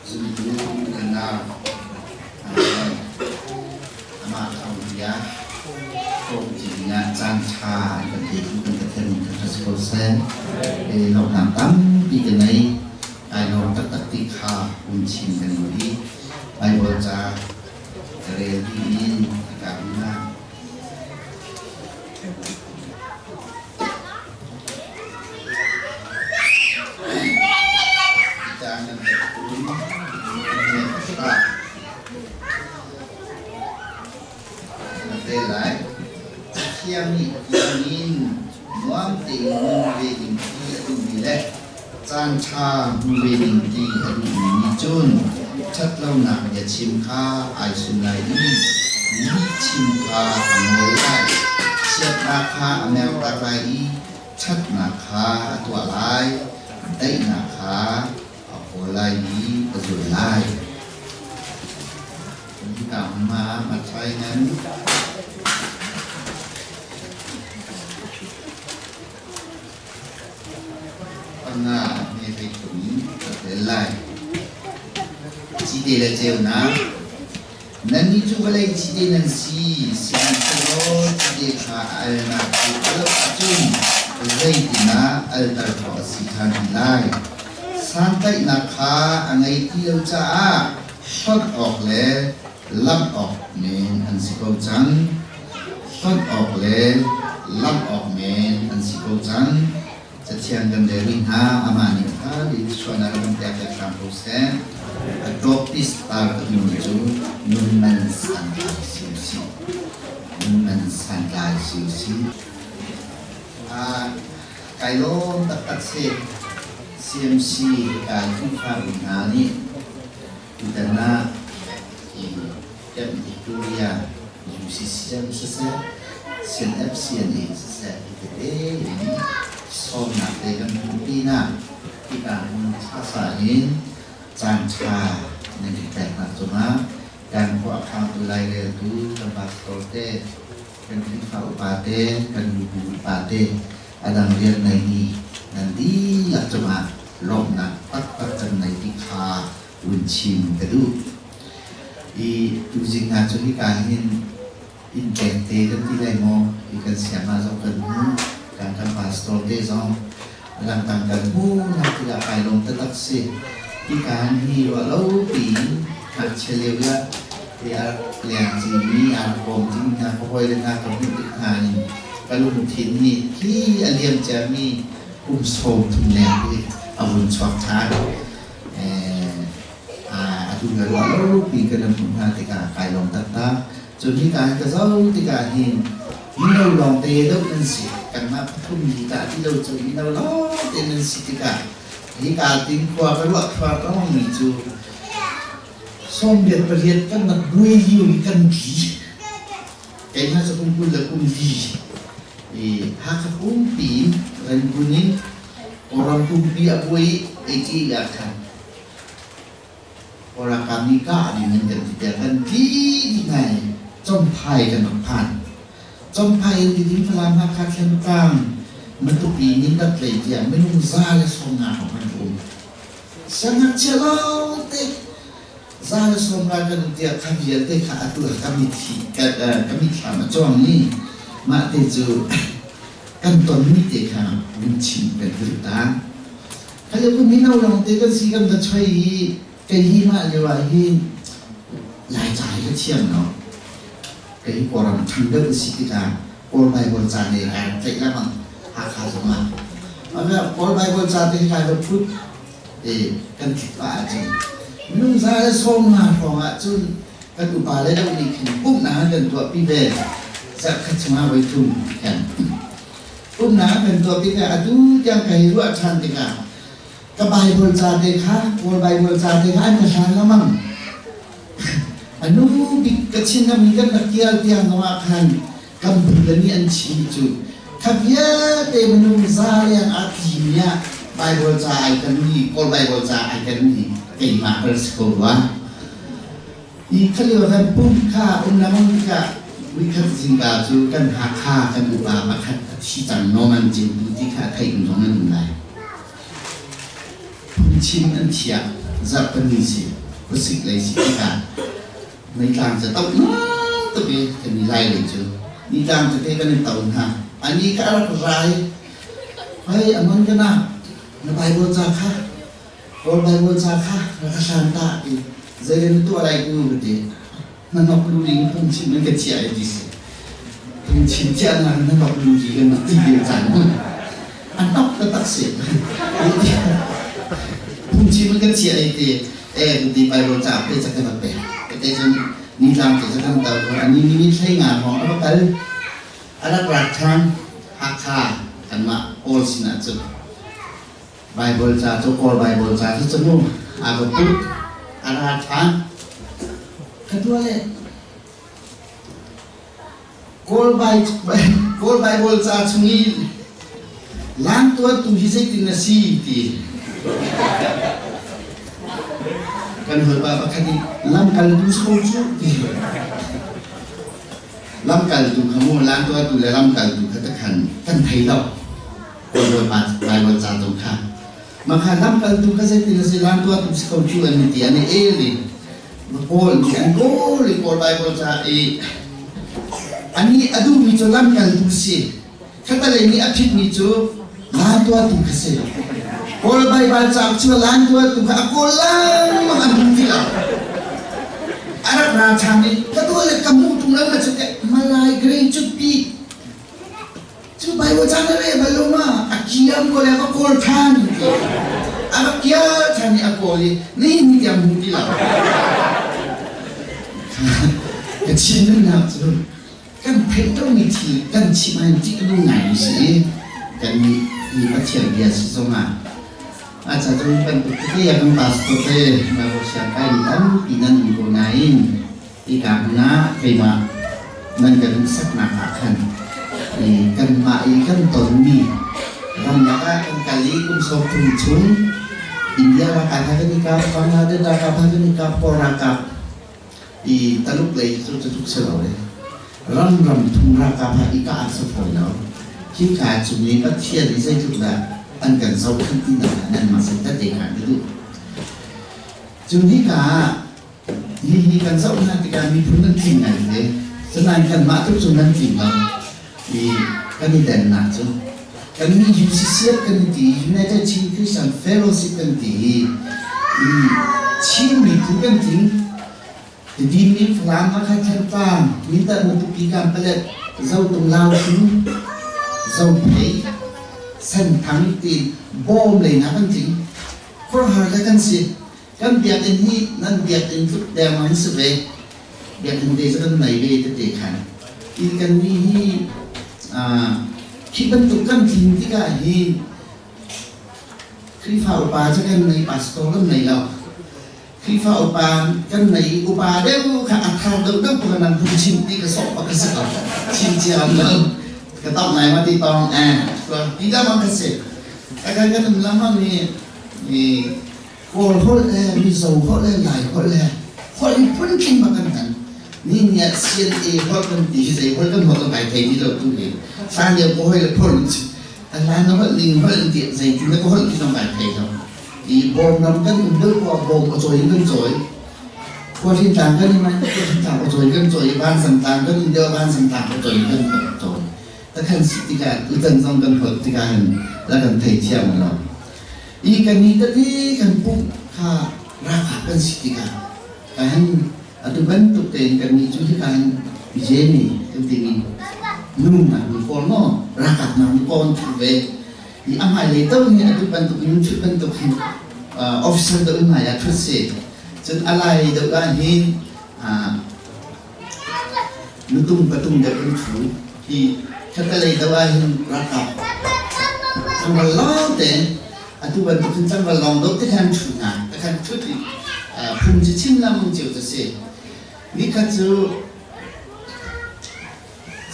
Zumtu kan nau amah thawngpia thawngpi dingah caan ṭha an kan petu kan Pathian min kan ṭhat si ko seh. Lawmhnak tampi ka ngei. Kai lawm taktak ti kha um chin kan duh i Baibal ca ka rel dih in ka um hna. Cathiang nih tiangin nuam tein nun ve ding ti a duhmi le caanṭha hmu ve ding ti a duhmi nih cun ṭhatlonak biachim kha ai sum lai i lihchim kha a ngol lai. Chiatnak kha a mertak lai i ṭhatnak kha a tuah lai. Daihnak kha a kawl lai i a zul lai. Hika hma Matthai ngan panga hme 13 in ka tel lai. Cite le ceunak. Nannih cu vawlei cite nan si, sihmanhsehlaw cite kha a alnak cu a loh ahcun zeitindah alter khawh a si ṭhan ti lai? Santlaihnak kha a ngei ti lo caah hlonh awk le lamh awk men an si ko cang. Hlonh awk le lamh awk men an si ko cang. Cathiang kan rel rih hna. Amah nih ṭha tein sualnak a kan pek le hram ko seh. A dawpis tar ka timi cu nun man santlai si u sih. Nun man santlai si u sih. Kai lawm taktak si. CMC kai Khrihfabu hna nih tutan ah hi Camp Victoria UCCM siseh, CNFCNA siseh hi tete in sawmnak te kan hmuh pinah hika hmun ṭhasa in caan ṭha nan i peknak cungah kan khua khangtu laireltu kan pastor te, kan Khrihfa upa te, kan nubu upa te, a dang rian ngeimi nan dihlak cungah lawmhnak taktak kan ngei ti kha vun chim ka duh. I tuzing ah cun hika hin inn pek te kan ti lai maw hi kan siangah zong kan hmu kan kan pastor te zong langtang kan hmu na tiah kai lawm taktak si. Hika hin hi ruah lo piin ngakchia lio ya ti a leng cimi a rak bawm cimi hna ka hawile hna ka hmuh tik hna in ka lungthin nih hi a liam ciami kum 30 leng hi a vun chuak ṭhan. Atu na ruah lo pi kan hmuh hna tikah kai lawm taktak. Cun hika hin ka zoh tikah hin mino lawngte deuh nan si. Kanmah pathum hi dah ti lo cu mino lawngte nan si tikah hika tin khua ka ruah thluar lengmangmi cu 28 kan rak buai lio i kan li. Keimah cu kum 20 le kum li i Hakha pumpi in Rangoon in Kawlram pumpi a buai i 80 ah khan Kawlram nih kah ding in kan ti tiah kan tli dih ngai. Champhai kan rak phan. Champhai in Tidim Falam Hakha Thantlang Matupi Mindat lei tiah minung 150 hrawng kan um. Siangngakchia lawngte 150 kan um tiah kha vialte kha atu ah ka mitthli ka mitthlam a cuang i mah te cu kan tonmi te kha vun chim kan duh ta. Kha lio mino lawngte kan si kan va choi i kei hi mah lio ah hin Laica hi ka thiam lo. Kei Kawlram ṭhang deuh ka si tikah Kawl Baibal ca ne kai rak tlaih lengmang Hakha zongah. Kawl Baibal ca te hi kai va phut i kan tlik pah ahcun minung 150 hrawng ahcun kan upa le deuh nih khin pumhnak an kan tuahpi ve zarhkhat chungah voi thum khan pumhnak an kan tuahpi tikah atu tiang ka hi ruah ṭhan tikah ka Baibal ca te kha Kawl Baibal ca te kha an ka hlan lengmang. A nu bik ka chin mi kan rak tial tiang zongah khan kan phule nih an chim cu kha vialte minung za leng ah tlimi ah Baibal ca ai kan mi Kawl Baibal ca ai kan mi keimah bal si ko rua. I khalio kan pum kha um lengmang tikah Nikhat zingka cu kan Hakha kan upa pakhat a thi cang Norman Cin tu ti kha a theih zong nan um lai. Phungchim an thiam. Zarhpini si, khuasik lei si tikah meitlang cu to tuk i kan i lai lei cu nitlang tete kan i to hna. Ani kha a rak rai. Hei amon ka nak na Bible ca kha Kawl Bible ca kha rak ka hlan ta ti zei na tuah lai ku ka ti. Na nok lu ding phungchim in ka chiah i ti si. Phungchim chiah na na nok lu di kan ti lio caan mu. A nok ka tak si. Phungchim in ka chiah i ti e ti Bible ca pe ca ka pe. Ka te cun nitlang te ca kan to ani ni ni thlei nga hong a va kal. A rak rak than Hakha kanmah Kawl sinah cun Bible ca cu Kawl Bible ca cu cu mu aa va put a ra ṭhan. Ka tuah le Kawl Kawl Bible ca chung i laan tuantu hi zeitin na si ti kan hawipa pakhat nih lamkaltu so cu ti lamkaltu kha mu laan tuantu le lamkaltu kha takhan kan thei lo. Kawl Baibal ca tu kha makha lamkaltu kha zeitin a si lan tuahtu si ko cu an ti an i el i Paul nih an kawl i Kawl Baibal ca i anih a duhmi cu lamkaltu si khatalei nih a phitmi cu lan tuahtu kha si. Kawl Baibal ca cu lan tuahtu kha a kawl lengmang an hmu ti lo. A rak ra ṭhan i ka tuah le ka hmuh ṭung lo ma cu Malai green cu pi Cu Bible ca na rel bal lo ma? A kiam ko le a va kawl ṭhan ti. A va kial ṭhan i a kawl i nihin ni tiang hmu ti lo. Ka chin nunnak cu kan theih lomi thil kan chim ahhin ṭih a nung ngaimi si i kan nih hi Pathian bia si zongah a ca cu bantuk tete ah kan pastor te Bible siang kai mi tampi nan um ko nain Hika hmun ah keimah nan ka duhsaknak ah khan kanmah i kan tonmi ramlak ah kan kal i kum 30 chung India ralkap he kan i kap, Bangladesh ralkap he kan i kap, Kawl ralkap i Taluk lei cu cu tuk si lo le ram ram thum ralkap he i kah an si fawi lo. Hika cung i Pathian i zeitluk dah an kan zohkhenh ti nak ah nanmah sin tette khan ka duh. Cun hika ah Hihi kan zoh hna tikah miphun nan tling ngai te. Sinain kanmah tu cu nan tling lo. I kan i dennak cu kan mi UCCF kan i ti, United Chin Christian Fellowship kan ti i Chin miphun kan tling. Tedim nih Falam, Hakha, Thantlang, Mindat, Matupi, Kanpalet, Zotung, Lautu, Zophei, Senthang tiin bawm lei hna kan tling. Khuaruahhar le kan si. Kan biakinn hi nan biakinn tluk dengmang si ve. Biakinn te cu kan nei ve tete khan. Hi kan nih hi khi bantuk kan tlin tikah hin Khrihfa upa cu kan nei, pastor kan nei lo. Khrihfa upa kan nei upa deuh kha a thar deuh deuh kan nan phung chim ti ka sawh bak ka si ko. Chim cia lo. Ka tong ngai ma ti tong eh. Ti da bang ka si. Kan kan um lamang ni Kawl holh le Mizo holh le Lai holh le holh hi phuntling bak kan hman. Ni ni ah CNA holh kan ti hi zei holh kan holh kan kai thei ti lo tu hi. Hlan lio ka hawi le phol an lai na holh ning holh in ti zei tin na ka holh ti zong kai thei lo. I bawm ram kan um deuh ko bawm a cawi in kan cawi. Khuahrin tlang kan um khuahrin tlang a cawi kan cawi vansang tlang kan um deuh vansang tlang a cawi kan cawi. Takhan si tikah tutan zong kan holh tikah hin la kan thei thiam lo. I kan i tete kan pumh kha ralkap kan si tikah kan atu bantuk tein kannih cu hika hin Jemi kan timi nu nak mi kawl maw ralkap nak mi kawl an ṭhu ve i a hmailei to hi atu bantuk in ṭhut bantuk hin officer deuh in hmai ah ṭhut si cun a lai deuh ah hin nutung patung deuh in ṭhu hi khatalei deuh ah hin ralkap tlangval lawng tein atu bantuk hin tlangval lawng deuh te khan ṭhu hna te khan ṭhut i phung cu chim lengmang cio cu si. Nikhat cu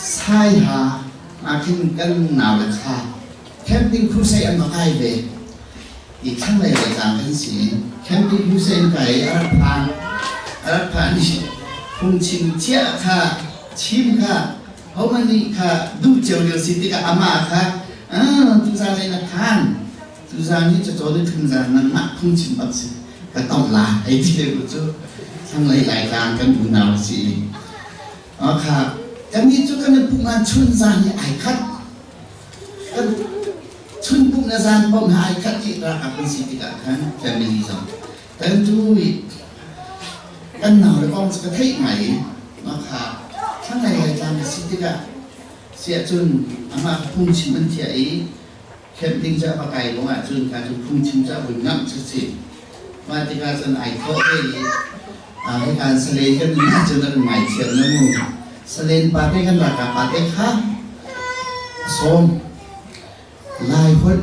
Saiha ah khin kan nau le kha camping crusade an va kai ve i thlanglei lei tlang kan si. Camping crusade an kai i a rak phan a rak phan i phungchim cia kha chim kha hohmanh nih kha duh cio lio si tikah amah kha tuzaan lei na phan tuzaan hi cacawn i thum zaan nangmah phungchim bak si. Ka tongh la hei ti te cu thlanglei Laitlang kan unau a si. Kha kannih cu kan i pumh ah chun zan hi ai khat. Kan chun pumh le zan pumh hi ai khat ti ralkap kan si tikah khan family zong kan cu kan nau le kong cu ka theih ngai i kha thlanglei Laitlang ka si tikah siahcun amah phungchim an thiah i Khenh ding cu a va kai lawng ahcun kha cu phungchim cu a vun ngamh cu si. Mah tikah cun ai thawh ve i hika salen kan in ahcun an ngaithiam na mu. Salen pa te kan ralkap pa te kha a sawm. Lai holh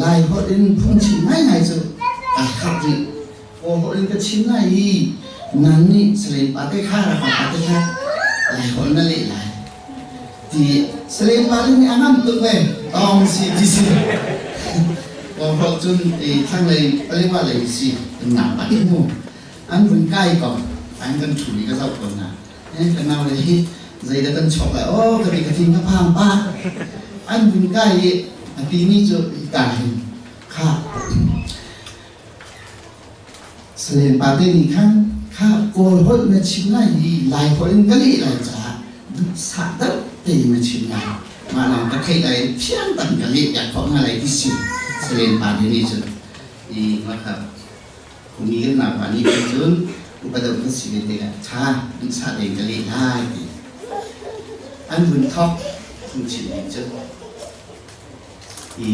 Lai holh in phungchim ngaingai cu kaa harh rih. Kawl holh in ka chim lai i nang nih salen pa te kha ralkap pa te kha Lai holh na leh lai. Ti Salen pa nih a ngamh tuk ve. Tawng si ti si. Kawlholh cun i thlanglei Palewa lei si an ngak pah i mu. An vun kai ko. An kan ṭhu i ka zoh ko hna. Eh, ka nau le hi zeidah kan chuak lai oh ka ti ka thin ka phang pah. An vun kai i a timi cu ka hin kha Salen pate nih khan kha Kawl holh na chim lai i Lai holh in ka leh lai caah duhsah deuh tein na chim lai. Mah lawng ka theih lai in fiang tak ka leh piak khawh hna lai ti si. Salen pate nih cun i mah kumi kan naupa nih khan cun upa deuh kan si ve tikah ṭha duhsah tein ka leh lai ti. An vun thawk phungchim ning cu. I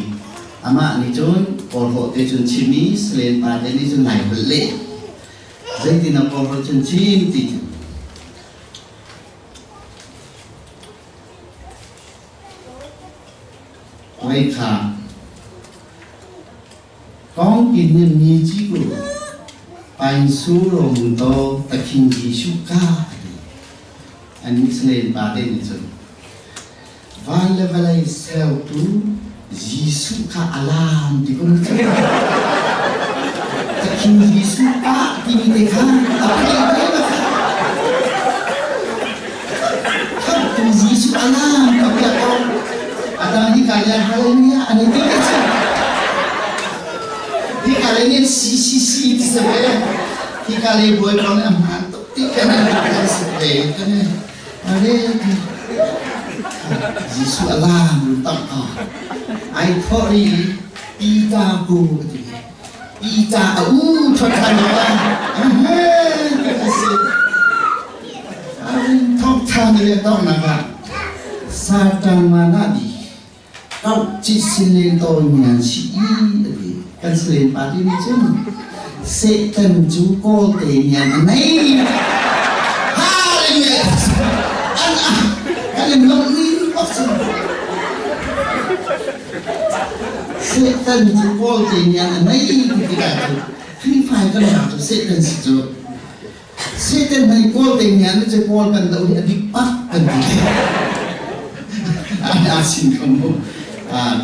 amah nih cun kawlhawh te cun chim i Salen pa te nih cun nai holh leh. Zeitin a kawlhawh cun chim ti cu. Wei kha ကောင်းကင်နှင့်မြေကြီးကိုပိုင်စိုးတော်မူသောသခင်ယေရှုကားอันนี้สเลนปาเต้นี่จน Van le vawlei sertu Jesuh kha a laam ti ko na cu. Thakin Jesuh ah timi te kha a theih ve ma kha. Khamhtu Jesuh a laam ka piak ko. Adang hi ka le hallelujah an i ti te cu. Hi ka le nih CCC ti se ve. Hi ka le bawipa nih a hmaan tuk ti kan kan si ve kan Jesuh a laam run tam ko. Ai thawh i Pita ku a ti. Pita a u ṭhot ṭhan lo ah a si. Thawk ṭhan i a donghnak ah Satan mana di Kauh cih sin len tawn mi an si i a ti. Kan Salen party nih cun Satan cu Kawlte nian a nei. Hallelujah! An kan in lawmh ni bak cu. Satan cu Kawlte nian a nei ti tikah cu Khrihfa kan rak cu Satan si cu. Satan hei Kawl te nian cu Kawl kan do hi a dik pak kan ti. A sin kho mu.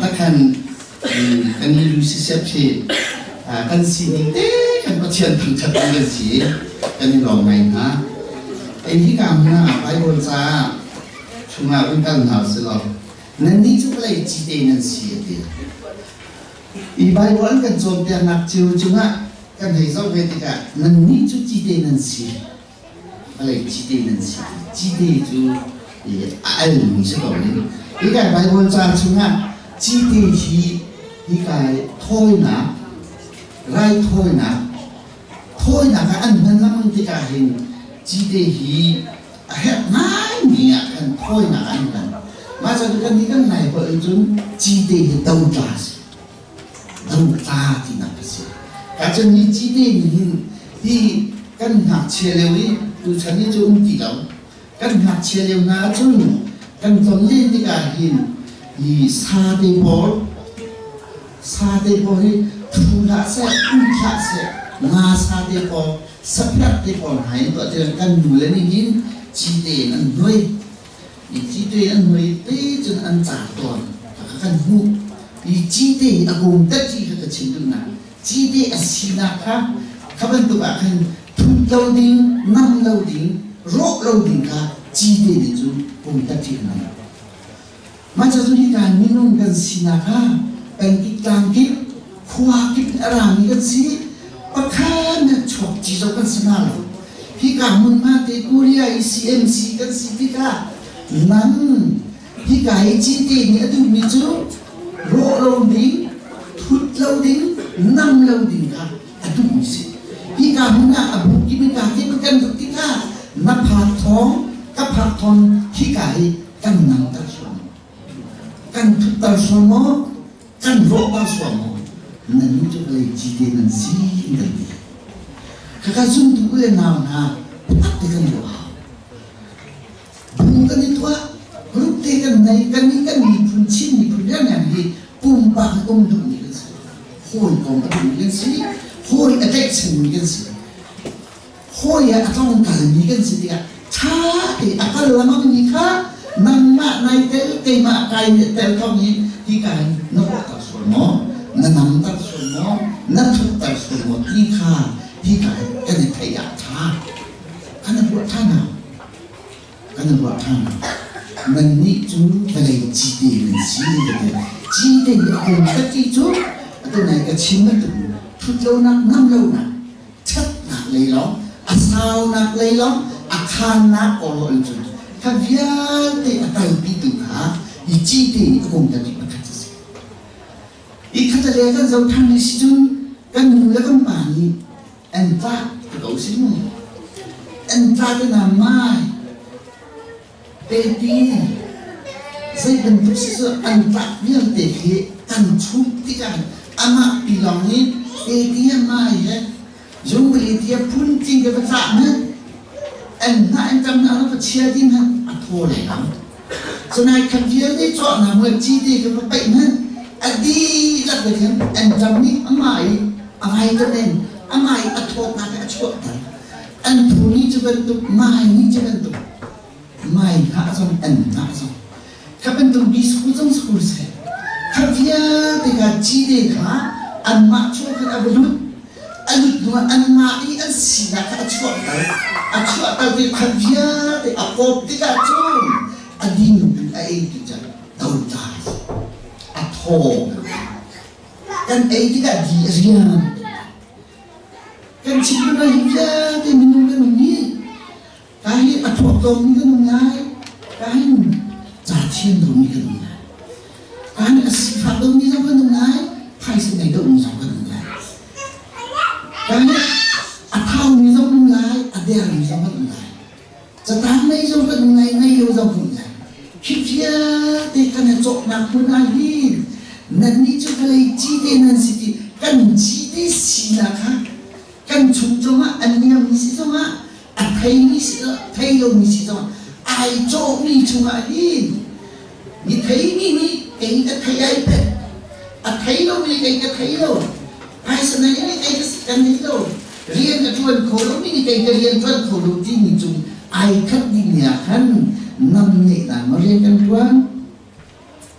Takhan kan i lu sisep hi kan sining te kan Pathian thangṭhat kan si kan i lawm ngai hna. Ei hi ka hna Bible ca chungah vun kal hna usih law nannih cu vawlei cite nan si a ti. I Bible an kan cawnpiaknak cio cungah kan hei zoh ve tikah nannih cu cite nan si vawlei cite nan si cite cu a almi si ko ning hika Bible ca chungah cite hi hika thawinak raithawinak thawinak ah an hman lengmang tikah hin cite hi a herh ngaimi ah khan thawinak an hman mah cu kan hi kan nai holh cun cite hi dotla a si dotla tinak a si. Kacun hi cite nih hin hi kan ngakchia lio i tuchan hi cu um ti lo. Kan ngakchia lio hna ahcun kan ton len tikah hin hi sa te pawl sa te pawl hi thu hlah seh, um hlah seh, nga sa te pawl, saphiat te pawl hna in tuah tiang kan nu le nih hin cite in an hnuai. I cite an hnuai te cun an car tawn. Kha kan hmuh. I cite hi a kung tet ti kha ka chim duhnak. Cite a sinak kha kha bantuk ah khan thut lo ding, nam lo ding, rawh lo ding kha cite nih cun kung tet ti kan ngei. Mah cu hika minung kan sinak kha pengkip tlangkip khua kip in a rami kan si. Pakhat na chuak ci zong kan si hna lo. Hika hmunhma te Korea i CMC kan si tikah nang hika hi cite nih a duhmi cu rawh lo ding, thut lo ding, nam lo ding kha a duhmi si. Hika hmun ah a bu kimi ka ti kan duh tikah na phak thawng, ka phak thawng hika hi kan nam ter sual maw? Kan thut ter sual maw? Kan rawh ter sual maw? Nan nu cu vawlei cite nan si in kan ti. Khakha zumtu u le nau hna biatak te kan ruah hau. Bu kan i tuah, group te kan nei, kan nih kan miphun Chin miphun rianrian hi pumpak um duhmi kan si. Hawikom a duhmi kan si, hawi a tlaihchanmi kan si. Hawi ah a tlawngkalmi kan si tikah ṭha te a kal lengmangmi kha nangmah nai tel, keimah kai tel thawng hi hika hin na rawhter sual maw, na namter sual maw, na thutter sual maw ti kha hika hin kan i theih ah ṭha. Kan i ruah ṭhan hau. Kan i ruah ṭhan hau. Nannih cu vawlei cite nan si ka ti. Cite hi a kong ka ti cu atu nai ka chim bantuk thut lonak nam lonak ṭhatnak lei lawng, a saunak lei lawng, a khaannak kawlhawl in cun kha vialte a kalpitu kha i cite i a kong kan pakhat a si. I khatalei kan zoh ṭhan rih si cun kan nu le kan pa nih an tlak ti ko si mu. An tlak in a mai peti zei bantuk si cu an tlak vialte khi kan chum tikah amah pi lawng nih peti a mai he zungli ti a phun tling ke va tlak hmanh an hnah in tam na va chia ding hmanh a thaw lei lam sanai khat vialte cawh na mual cite ke va paih hmanh a dihlak te khan an tam nih amah i a vitamin amah i a thawtnak a chuahter an phu ni cu bantuk mai ni cu bantuk mai hngah zong an hngah zong kha bantuk bi school zong school seh kha vialte kha cite kha anmah chung khan a va lut a lut hnu ah anmah i an sinak kha a chuahter a chuahter ti kha vialte a kawp tikah cun a ding a ei ti cun dota a thaw kan ei tikah di a rian kan chim hi vialte minung kan um hi Ka hi a thuak tawnmi kan um lai. Ka hin ca thiam lomi kan um lai. Ka hin a sifak lomi zong kan um lai. Phaisa ngei deuhmi zong kan um lai. Ka hi a thaumi zong um lai, a dermi zong kan um lai. Catang ngei zong kan um lai, ngei lo zong kan um lai. Khi vialte kan i cawknak hmun ah hin nannih cu vawlei cite nan si ti kan cite sinak kha kan chung zongah a niammi si zongah a theimi si thei lomi si zongah ai cawhmi chungah hin mi theimi nih kei ka thei ai pet a thei lomi kei ka thei lo phaisa nei nih kei ka nei lo rian ka ṭuan kho lomi nih kei ka rian ṭuan kho lo timi cung ai khat ding ni ah khan nam nih na ma rian kan ṭuan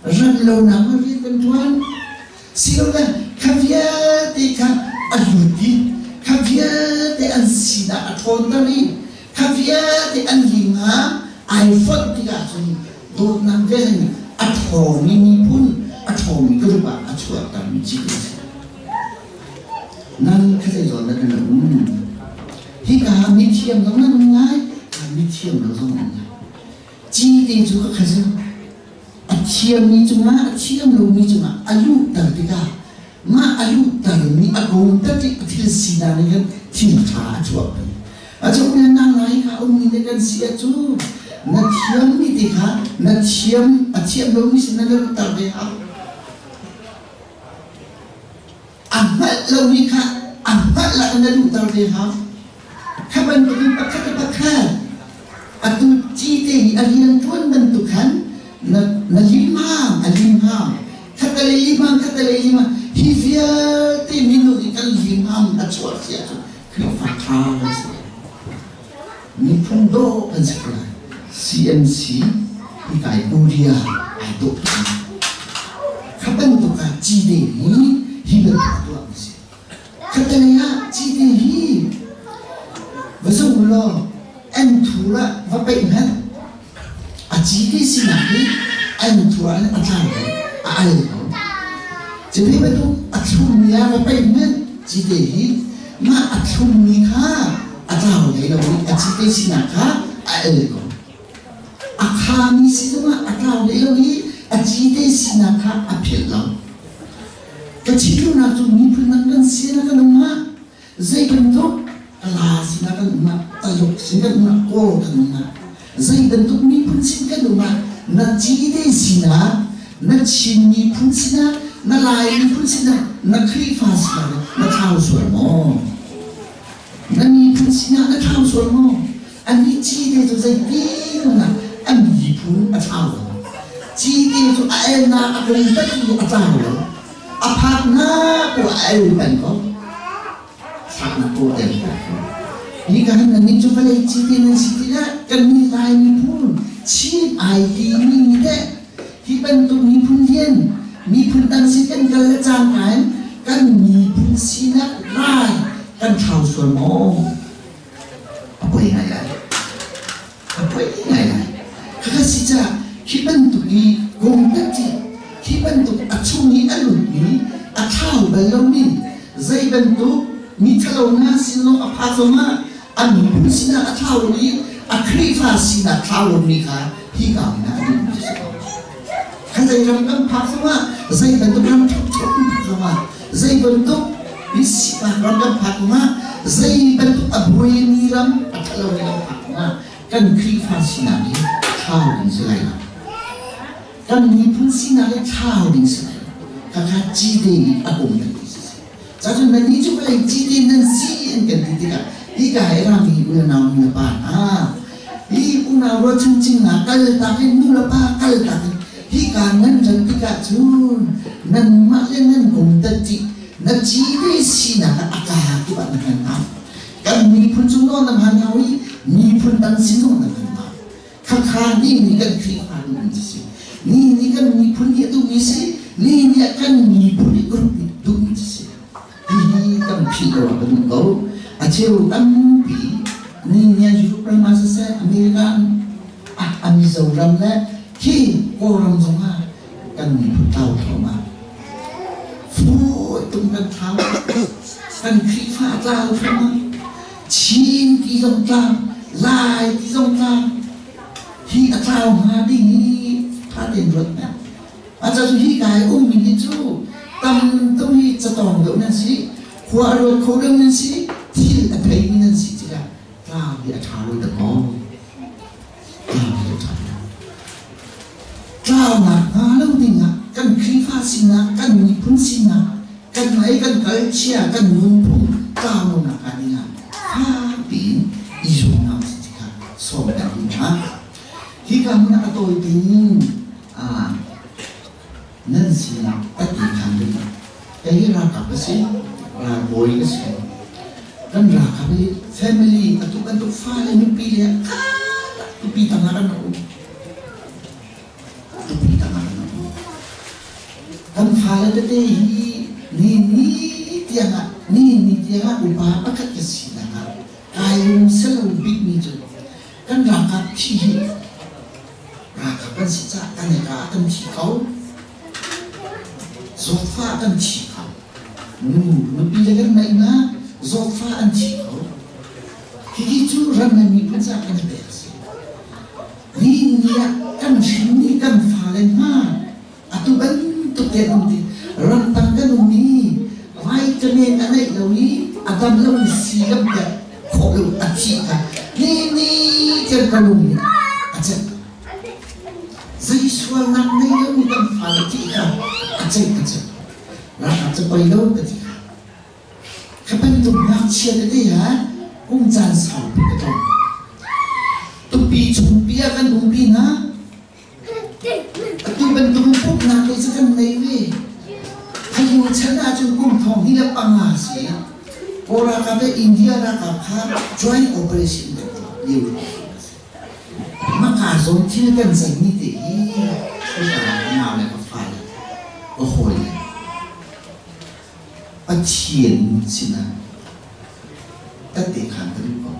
ran lo nak ma rian kan ṭuan silole kha vialte kha a lut i kha vialte an sinak a ṭhawnter i kha vialte an lim ah ai fonh tikah cun dawtnak vel in a ṭhawngmi miphun a ṭhawngmi group ah a chuahtermi ci a si. Nan kha zei zawn dah nan um? Hika mithiam zong nan um lai, mithiam lo zong nan um lai. Cite cu ka kha cu a thiammi cungah a thiam lomi cungah a luhter tikah mah a luhtermi a kongter tik a thil sinak nih khan thil ṭha a chuahpi. A cung le nang lai kha ummi ne kan si ahcun na thiammi te kha na thiam a thiam lomi sin na luhter ve hau. A hngalh lomi kha a hngalh lah na luhter ve hau. Kha bantukin pakhat le pakhat atu cite hi a rianṭuan bantuk khan na na limhang a limhang khatalei limhang khatalei limhang hi vialte minung i kan limhang a chuah si ahcun Khrihfa ṭha kan si miphun dawh kan si ko lai. CMC hi kai Korea ai dawh tuk kha bantuk ah cite hi hi bantuk tuah a si. Khatalei ah cite hi va zoh u law an thur ah va peih hmanh a cite sinak hi an thur ah a tlang ko a al ko. Cuti bantuk a thlummi ah va peih hmanh cite hi Mah a thlummi kha a tlau hlei lo i a cite sinak kha a el ko. A khami si zongah a tlau hlei lo i a cite sinak kha a philh lo. Ka chimduhnak cu miphun dang kan sinak kan um ah zei bantuk Kala sinah kan um ah, Taluk sin kan um ah, Kawl kan um ah, zei bantuk miphun sin kan um ah, na cite sinah, na Chin miphun sinah, na Lai miphun sinah, na Khrihfa sinah na thlau sual maw? Na miphun sinah na thlau sual maw? Anih cite cu zeitin ah an miphun a thlau lo. Cite cu a elnak a kong tak a tlau lo. A phaknak ko a el peng ko. Phaknak ko a el peng ko. Hi ka han nan cu vawlei cite nan si ti lah kan nih Lai miphun Chin ai ti mi teh hi bantuk miphun lian miphun dang sin kan kal le cangka in kan miphun sinak rai kan thlau sual maw? A poi ngai lai. A poi ngai lai. Khakha si caah khi bantuk i kong ci khi bantuk a chung i a lutmi a thlau bal lomi zei bantuk mi ṭhalo hna sin zong a pha zongah a miphun sinah a thlau lo i a Khrihfa sinak thlau lomi kha hi ka min ah a duhmi cu si ko. Kha zei ram kan phak zongah zei bantuk ram ṭhokṭhok kan phak zongah zei bantuk sifak ram kan phak zongah zei bantuk a buaimi ram a ṭhalomi ram phak zongah kan Khrihfa sinak hi thlau ding si lai lo. Kan miphun sinak hi thlau ding si lai lo. Khakha cite nih a um kan ti si. Cacun nannih cu vawlei cite nan si an kan ti tikah hika hi rami u le nau nu le pa hna hi unau rualchan cingnak kal tak in nu le pa kal tak in hika nan rat tikah cun nanmah le nan kum tat na cite sinak ah a ka kip ah na hman hau. Kan miphun cung nawn na hman hau i miphun dang sin zong na hman hau. Khakha ni nih kan Khrihfa duhmi cu si. Ni nih kan miphun nih a duhmi si. Ni nih kan miphun nih group nih duhmi cu si. Hihi kan philh lo ah ka duh ko. A cheu tampi ni nih Europe ram ah siseh, America ah, a Mizoram le hi Kawlram zongah kan miphun tlau thluahmah. Fu tung kan thlau. Kan Khrihfa tlau thluahmah. Chin ti zong tlang, Lai ti zong tlang, hi a tlau hnga ding hi ṭha tein ruat hna. A ca cu hi ka i ummi hi cu tam tuk hi catawng deuh nan si, khua a ruat kho deuh nan si, thil a theimi nan si tikah tlau hi a ṭha lo dakaw. Tlau hi a ṭha lo. Tlaunak hnga lo dingah kan Khrihfa sinak, kan miphun sinak, kan lei kan kalchia, kan nunphung tlau lonak hnga dingah fakpi in i zuam hna usih ti kha sawm kan duh hna. Hika hmun ah a tawi tein nan sinak tat khan ding ah kei hi ralkap ka si, ralbawi ka si. Kan ralkap hi family atu bantuk fale nupi le tupi tangah kan um. Tupi tangah kan um. Kan fale tete hi ni ni tiangah ni ni tiangah upa pakhat ka sinak ah kai lungselo bikmi cu kan ralkap thi hi ralkap kan si caah kan i ka kan thi kho. Zawtfah kan thi kho. Nu nupi le kan neih hna zawtfah an thi kho. Hihi cu ram le miphun caah kan i pek a si. Ni ni ah kan hrin i kan fale hna atu bantuk te an um ti ramtang kan um i vitamin a neih lo i a dam lo mi si lam piak khawh lo a thi kha ni ni tiang ka lung nih a celh. Zei sualnak nei lo mi kan fale thi kha a celh a celh. Ralkap cu poi lo ka ti kha. Kha bantuk ngakchia tete ha kum caan saupi ka tong. Tupi chungpi ah kan umpi hna. Atu bantuk in pumhnak te cu kan nei ve. Hayu chan ahcun kum thong hi le panga si. Kawl ralkap le India ralkap kha joint operation kan tuah lio. Maka zawn thil kan zeimi te hi ka nau le ka fale ka hawi le Pathian sinah tate khan kan um ko.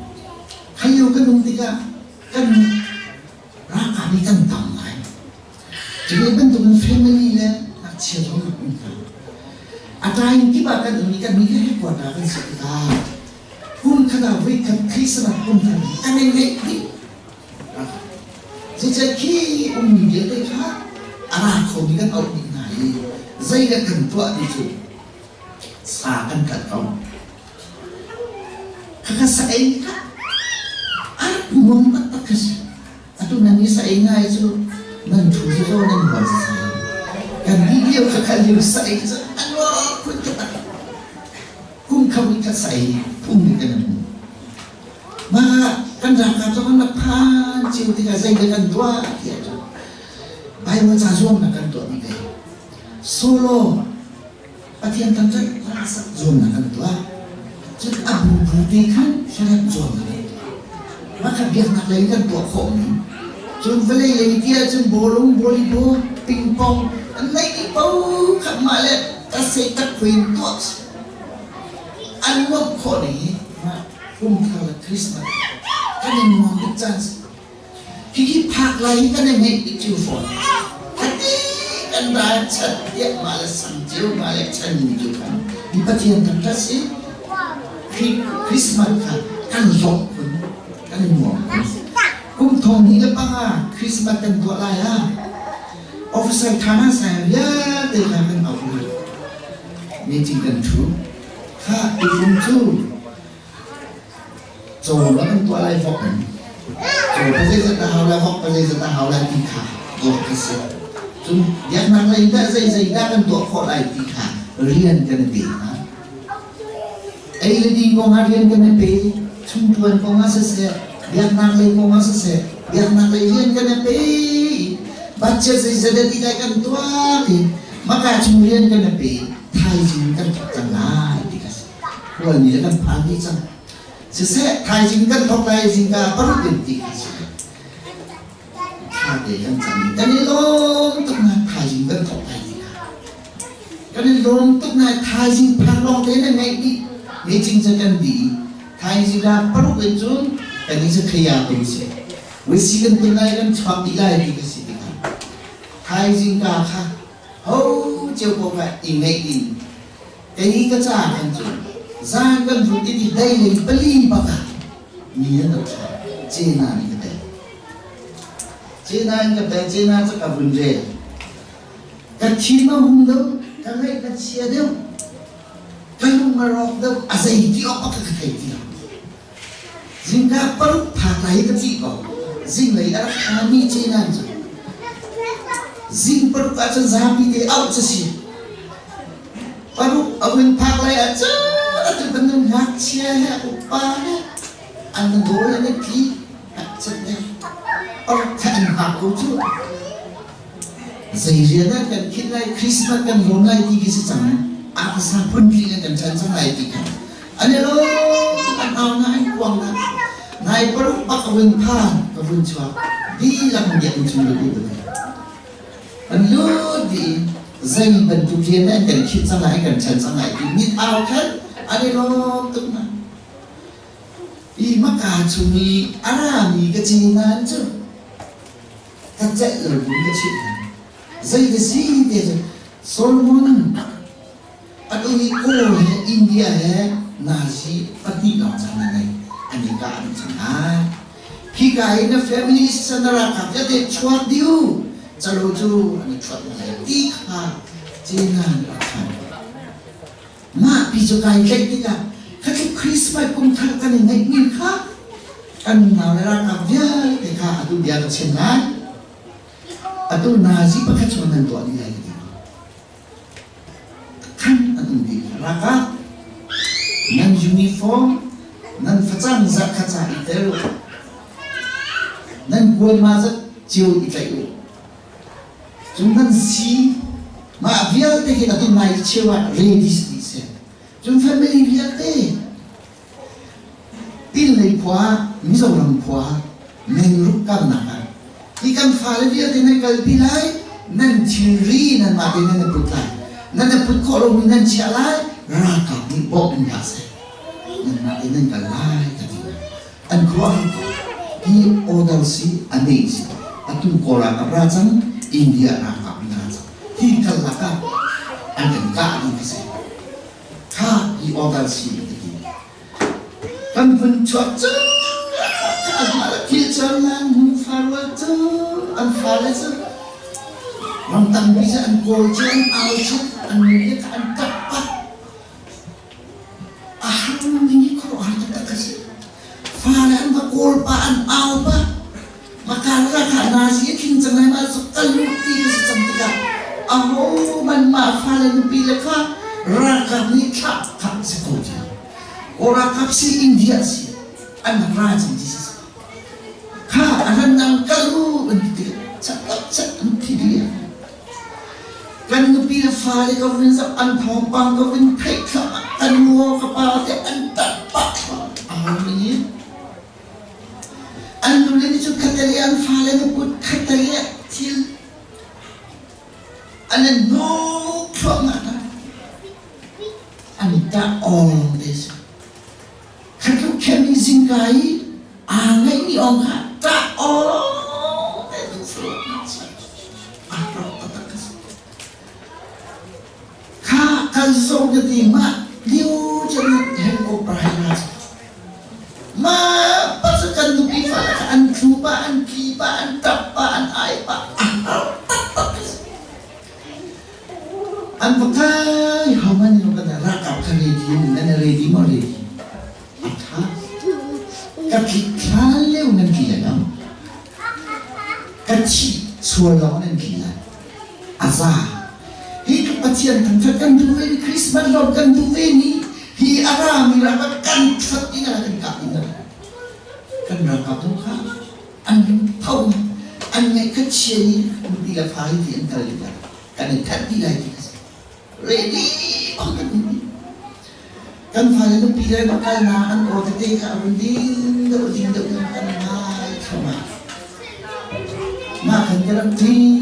Khayo kan um tikah kan ralkap hi kan tam ngai. Cuve bantukin family le ngakchia zong um hna. A time kip ah kan um i kan mi ka headquarter kan si tikah. khat ah voikhat Christmas kum thar kan i ngeih dih. Zeicah khi ummi vialte kha a ra khomi kan auh dih hna i zeidah kan tuah ti cu sa kan kat ko. Khakha sa ei kha a nuam taktak kha si. Atu nan i sa ei ngai cu nan thu cu zo nan hual sai. Kan dih lio khakha lio sa ei cu a nuam phun taktak. Kum kho in khat sa ei phung nih kan hmu. Mah kan ralkap zong an rak phan cio tikah zeidah kan tuah ti ahcun Bible ca zuamnak kan tuah bik ve. Solo Pathian thangṭhat hlasak zuamnak kan tuah. Cun a bubu te khan hlaremh zuamnak kan tuah. Mah kha biaknak lei in kan tuah khawh ning. Cun vawlei lei ti ahcun bawlung, volleyball, ping-pong an neih dih paoh kha mah le tasei takpui in tuah an nuamh khawh ning hi mah kum thar le Christmas kan i nuam bik caan si. Hihi phak lai hi kan i ngeih bik cio fawn. Hati kan ra chat tiah mah le sang cio mah le chan mi cu khan mi Pathian thangṭhat si. Christmas kha kan lawmh khun, kan i nuam khun. Kum thong hnih le panga Christmas kan tuah lai ah officer thana sai vialte kha kan auh hna. Meeting kan ṭhu. Kha tukum cu caw na kan tuah lai vok in caw pa zeizat na hau lai vok pa zeizat na hau lai ti kha tuah kha si. Cun biaknak lei dah zeizei dah kan tuah khawh lai ti kha rian kan i pe hna. Ei le din kong ah rian kan i pe, chungṭuan kong ah siseh, biaknak lei kong ah siseh, biaknak lei rian kan i pe. Budget zeizat dah ti lai kan tuak i maka chung rian kan i pe, thaizing kan thawk cang lai ti kha si. Khual ni le kan phan dih cang. Siseh, thaizing kan thawk lai zingka paruk in ti kha si. Thla te kan cam i kan i lawm tuk na thaizing kan thawk lai ti kha. Kan i lawm tuk na thaizing phak lawng te na ngaih dih. Meeting cu kan dih i thaizing ah paruk in cun kan i cu khaya ko si. Wisi kan tun lai kan chuak dih lai ti ka si tikah thaizing ka kha ho cio ko kha i ngaih in kei ka ca khan cu zan kan vun i ti dei lei pali bak ah mi an rak thla cena in ka tel cena in ka tel cena cu ka vun rel ka thin a hung deuh ka ngaih ka chia deuh ka lung a rawk deuh a zei ti awk ka thei ti lo zingka paruk phak lai ka ci ko zinglei a rak thami cena cu zing paruk ahcun zapi te auh cu si Paruk a vun phak lai ah cun atu bantuk ngakchia he upa he an dawl an i tli cat ne paruk kha an hngak ko cu. Zei rian ah kan khinh lai Christmas kan lawm lai ti khi si cang arsa phun in kan chan cang lai ti kha an i lawm an au na an kuang na nai paruk bak a vun phan ka vun chuak dihlak biakinn chung lut u An lut dih i zei bantuk rian dah an kan khinh cang lai, an kan chan cang lai ti mit au khan an i lawm tuk hna. I maka chung i a rami ka cinan cu ka celh lo in ka chimh hna. Zei ka si ti cu Solomon atu hi Kawl he India he nazi pahnih lawng cang na ngei an i kah dih cang lai. Hika hi na family na ralkap vialte chuak dih u calo cu an i thuat lai ti kha China nih a phan. Mah pi cu kai tlaih tikah kha Christmas kum thar kan i ngeihmi kha kan nau le ralkap vialte kha atu bia ka chim lai. Atu nazi pakhat chung nan tuah dih lai ka ti. Khan an um dih. Ralkap nan uniform nan facang zat kha ca i tel u. Nan kuan ma zat cio i tlaih u. Cun nan si mah vialte hi atu nai cheu ah ready si dih seh. Cun family vialte Pinlei khua, Mizoram khua, Mengruk kalnak ah hi kan fale vialte nan kalpi lai, nan thilri nanmah tein nan i put lai. Nan i put khawh lomi nan chiah lai, ralkap nih bawmh in hlah seh. Nanmah tein nan kal lai ka ti. An khuah hi order si a nei si. Atu Kawl ralkap ra cang, India ralkap ra cang. Hi kal lakah an kan kah ding khi si. Kha hi order si ka ti. Kan Nan vun chuak cu thil cang nan hnu farual cu an fale cu ram tampi cu an kawl cu an au cu an nu le an tap pat a har ning hi khuaruahhar taktak a si. Fale an va kawl pa an au pa makar rakha nazi a tling cang lai ma cu kal u ti ka si cang tikah aho man mah fale nupi le kha ralkap nih thlah kha si ko ti. Kawl ralkap si India si an ra cang ti si. Kha a ran kal u an ti tikah cak cak an thi dih. Kan nupi le fale ka vun zoh an thawngpang ka vun theih thluahmah kan nu ka pa te an tat pah thluahmah a ning an nule nih cun khatali an fale nu kut khatali thil an in hnuk thluahmah hna an tah awng te si khatluk khem i zingka i aa ngeihmi awng kha tah awng te tu a rak taktak ka si kha kan zong ka ti mah liu chan helicopter hai ra ma pasal kan nupi fa kha an thlu pa an tli pa an tap pa an ai pa a har taktak ka si an va kai how many lo kan rakap kha ready nan ready maw ready a tha ka tlik thla leu nan tli lai lo ka thih sual lawng nan tli lai a za hi ka Pathian thangthat kan duh ve ni Christmas lawm kan duh ve ni hi a rami rak kan that ina kan kap ina kan ralkap zong kha an tho an ngaih kha chia ni nupi le fa hi ti an kal dih kan in that dih lai ti ready bang kan um kan fale nupi le kal na an aw tete kha a run ding deuh ding deuh in kan ngai thluahmah mah kan ka rak ṭin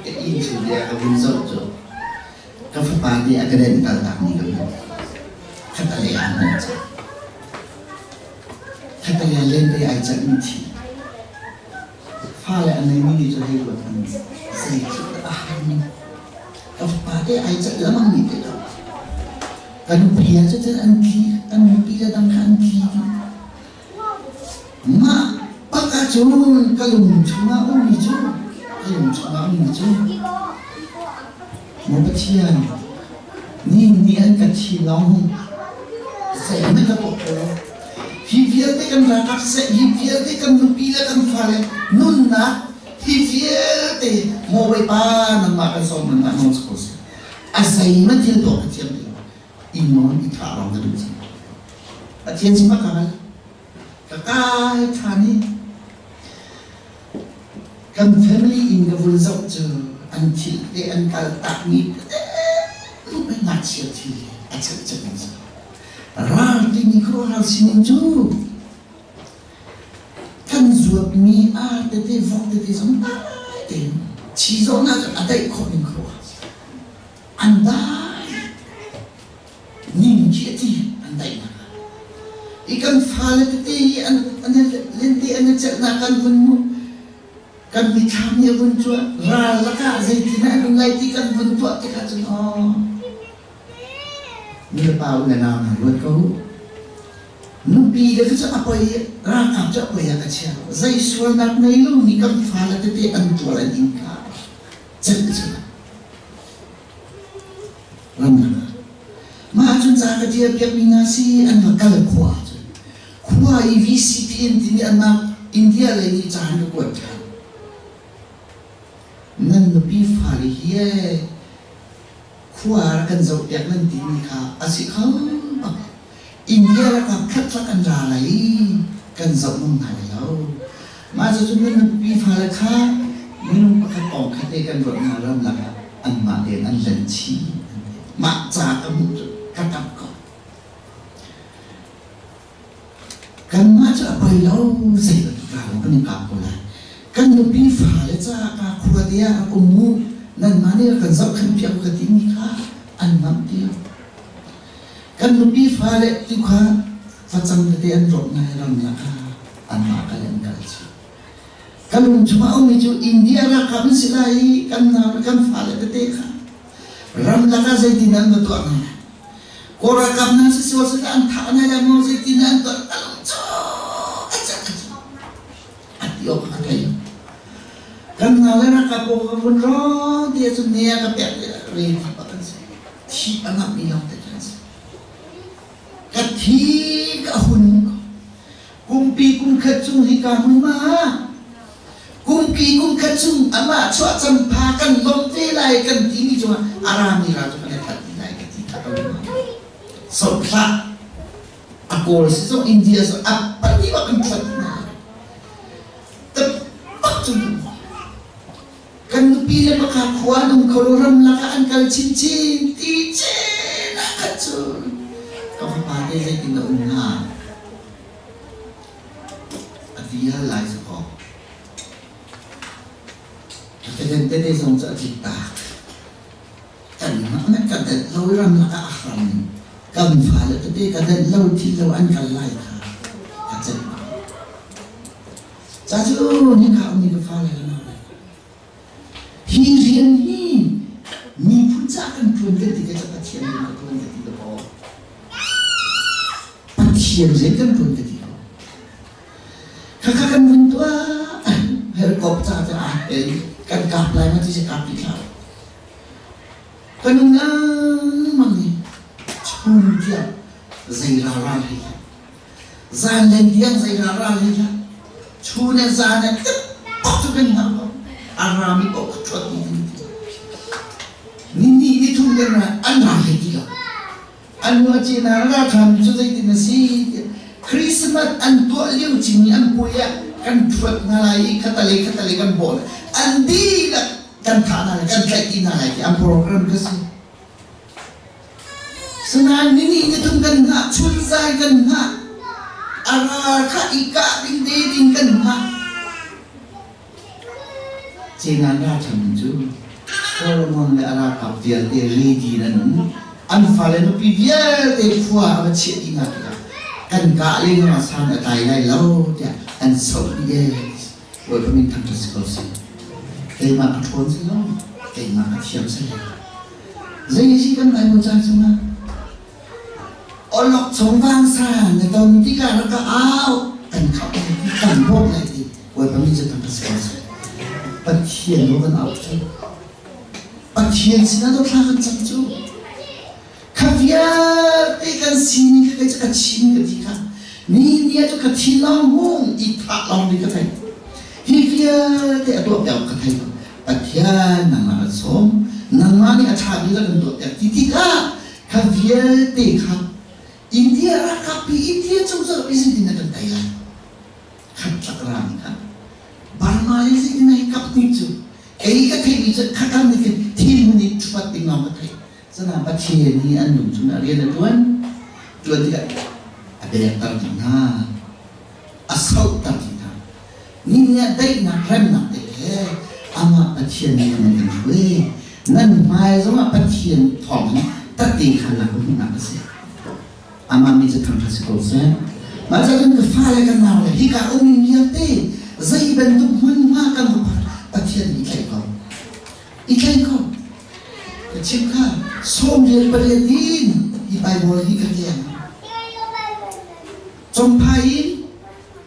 ka inn chung bia ka vun zoh cu ka fapa nih a ka den kal tak ni ka hmuh khatale ah hmuh cang khatale len te ai canh mi thi Fale a neimi nih cun hei ruat hmanh zeitluk dah a har ning. Ka fapa te ai celh lengmang mi te lo. Ka nupi ah cutin an tli, kan nupi le dang kha an tli dih. Mah bak ahcun ka lung chungah ummi cu, ka lung chungah ummi cu, Maw Pathian, ni ni an ka thi lawng zeihmanh ka tuah kho lo. Hi vialte kan ralkap siseh, hi vialte kan nupi le kan fale nunnak, hi vialte maw Bawipa nangmah kan sawm nangmah nawl si ko seh. A zeihmanh thil tuah ka thiam ti lo. I nawn i thah lawng ka duh cang. Pathian sin ka kal. Ka kai ṭhan i kan family in ka vun zoh cu an thil te an kal takmi tete ngakchia thil a chelchelh in si. Ral timi khuaruahhar sining cu kan zuatmi ar tete vok tete zong dai tein chi zawhnak cu a daih khawh ning khuaruahhar si. An dai. Ning khi a ti an daihnak ah. I kan fale tete hi an an lente an i celhnak kan vun hmuh. Kan mithlam nih a vun cuah. Ral lakah zeitin an um lai ti kan vun tuah tikah cun aw Nulepa u le nau hna ruat ko u. Nupi le cu a poi ralkap cu a poi ah ka chia lo. Zei sualnak nei lo mi kan fale tete an tuar an ing kha celh cu ramdang ah. Mah ahcun ca ka tial piakmi hna si an va kal khua ahcun khua i VCP an timi anmah India lei nih ca an ka kuat ṭhan. Nan nupi fale hi ee khua rak kan zohpiak nan timi kha a si kho bak. India ralkap khatlak an ra lai i kan zoh ngam hna lai lo. Mah cucu nan nupi fale kha minung pakhat pawng khat te kan ruat hna ramlak ah anmah tein an len chih. Mah ca ka hmuh cu ka ṭap ko. Kanmah cu a poi lo zei bantuk ral kan i kap ko lai. Kan nupi fale caah ka khua te ah rak um mu nanmah nih rak kan zohkhenh piak u ka timi kha an ngamh ti lo. Kan nupi fale tu kha facang tete an rawt hna i ramlak ah anmah kal an kal chih. Kan lung chungah a ummi cu India ralkap an si lai i kan nau le kan fale tete kha ramlak ah zeitin an va tuah hna lai. Kawl ralkap hna si sual seh an thah hna lai maw zeitin an tuah ka lung cu a cak a ti awk ka thei. Kan hna le ralkap pawl ka vun rawng ti ahcun ne a ka pek re ti bak an si. Thi a ngamh mi lawng te kan si. Ka thi ka hun kumpi kum khat chung hi ka hmun ma kumpi kum khat chung amah chuah cam pha kan lawm te lai kan timi cungah a rami ra cu kan i that ti lai ka ti tak lo sohlah a kawl si zong India so a pali wa kan thuat hna tak cu kan nupi le pakha khua nung kho ram laka an kal chinchin ti chin ah khat cu ka fapa te zeitin na um hnga A ti hal lai cu kaw. A kedan tete zong cu a tlik tak. Kanmah nih ka denh lo i ram lakah a hram. Kan fale tete ka denh lo thil lo an kal lai kha ka celh bak. Ca cu hika ummi ka fale ka nau le hi rian hi miphun ca kan ṭuan kan ti ka ca Pathian rian ka ṭuan ka ti ka paw. Pathian rian kan ṭuan ka ti ko. Khakha kan vun tuah helikop ca cu aa tel kan kap lai ma ti si kap ti hlah. Kan um lengmang i chun tiang zei ra ra hlei hlah. Zan len tiang zei ra ra hlei hlah. Chun le zan le tip cu kan hngak ko. A rami paoh ka ṭhuat dih ti. Ni ni ni thum kan ra an ra hlei ti lo. An nu a cina ralhram cu zeitin a si tiah Christmas an tuah lio cing i an puai ah kan ṭhuat hna lai i khatale khatale kan bawh lai an dihlak kan thah hna lai kan tlaih dih hna lai ti an program kha si. Sinain nini ni thum kan hngah chun zai kan hngah a ral kha i kah ding te ding kan hngah Cina ralchanh cu Solomon le a ralkap vialte ready in an um. An fale nupi vialte khua a va chiah dih hna tikah kan kah lengmang ah san a tlai lai lo tiah an soh dih ee. Bawipa min thangṭhat si ko seh. Keimah ka ṭhawn si lo, keimah ka thiam si lo. Zei si kan lai maw caan chungah? Awlok chung vangsa na ton tikah rak ka au kan khap lai ti kan bawmh lai ti Bawipa min cu thangṭhat si ko seh. Pathian lo kan au cu. Pathian sinah do thla kan cam cu. Kha vialte kan sining kha kei cu ka chim ka ti kha. Ni ni ah cu ka thin lawng hung i thah lawng ding ka thei. Hi vialte a tuah piak ka thei ko. Pathian nangmah kan sawm. Nangmah nih a ṭha bik a kan tuah piak ti tikah kha vialte kha India ralkap pi India cozah pi zeitin na kan tei lai khat tlak rami kha Burma le zeitin na kap ni cu kei ka theih mi cu khakam nih khin thil mun in thuat ding lawng ka theih sana Pathian hi an lung chung ah rian a tuan tuan tikah a pekter dih hna a sohter dih hna ni ni ah daihnak remnak te he amah Pathian nih nan kan hruai nan hmai zongah Pathian thawng in tate khannak ka hmuhnak a si amah mi cu thangṭhat si ko seh mah cun ka fale kan nau le hika um vialte zei bantuk hmunhma kan Pathian nih i tlaih ko i tlaih ko ka chim kha 18 in hi Bible hi ka keng Champhai in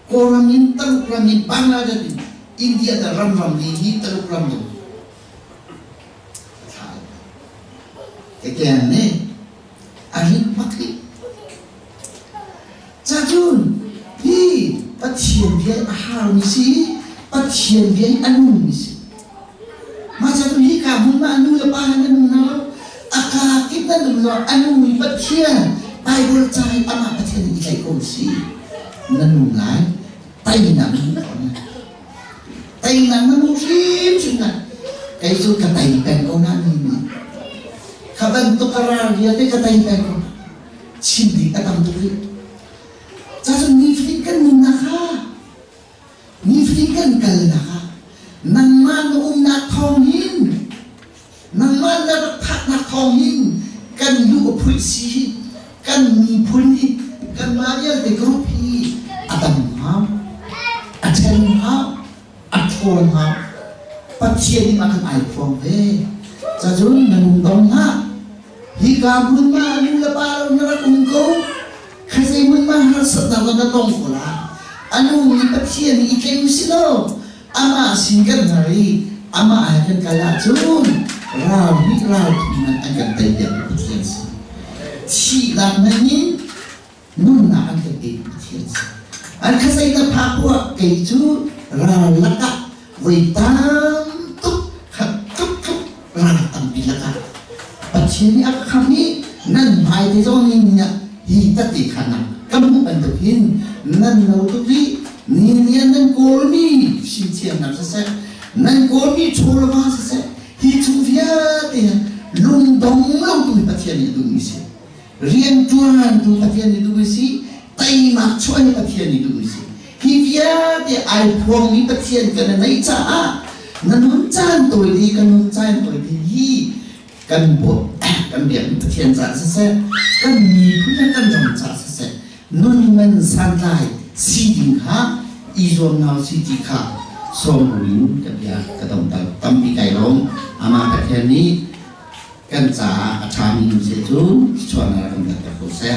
Kawlram in Taluk ram in Bangladesh in India da ram ram ni hi Taluk ram do ka keng ne a rit bak hi cacun hi Pathian bia a harmi si Pathian bia hi a nungmi si mah cacun hi ka hmun ma nu le pa han an nung hna lo a ka kip nan um lo a nungmi Pathian Bible ca hi amah Pathian i tlaih ko si na nung lai teinak na hmuh ko lai teinak na hmuh hrimhrim lai kei cu ka tei peng ko na ni ni kha bantuk ka ral vialte ka tei peng ko chim ding a tam tuk rih cacun nifatin kan nunnak kha nifatin kan kalnak ah nangmah na umnak thawng hin nangmah na rak phaknak thawng hin kan lu a phuih si hi kan miphun hi kanmah vialte group hi a dam hau a ṭhen hau a ṭhawn hau Pathian nih a kan ai phuang ve cacun na lung dong hlah hi ka. Khika hmun ma nu le pa lo na rak um ko. Khazei hmun ma harsatnak na na tong ko la. Anu ni Pathian i tlei si lo. Amah sin kan har i amah he kan kal ahcun ral nih ral thum man an kan tei piak Pathian si. Thihnak hmanh in nunnak an kan pe Pathian si. An khazei na phak poah kei cu ral lakah voi tam tuk khat tluk tluk ral tampi lakah Pathian nih a ka khamh i nan hmai te zong nih hi tate khanak ka hmuh bantuk hin nan lo tuk i ni nian nan kawlmi fimthiamnak siseh nan kawlmi chawlva siseh hi chung vialte lungdong lo tu hi Pathian nih a duhmi si. Rianṭuan tu Pathian nih duhmi si, teimak chuah hi Pathian nih duhmi si. Hi vialte ai phuangmi Pathian kan neih caah na nun caan tawi te kan nun caan tawi te hi kan kan biakmi Pathian caah siseh, kan miphun le kan ram caah siseh, nun man santlai si ding kha i zuam hna usih ti kha sawm buin ka bia ka dong tampi kai lawm. Amah Pathian nih kan caah a ṭhami nu seh cu thluachuahnak rak kan pek ko seh.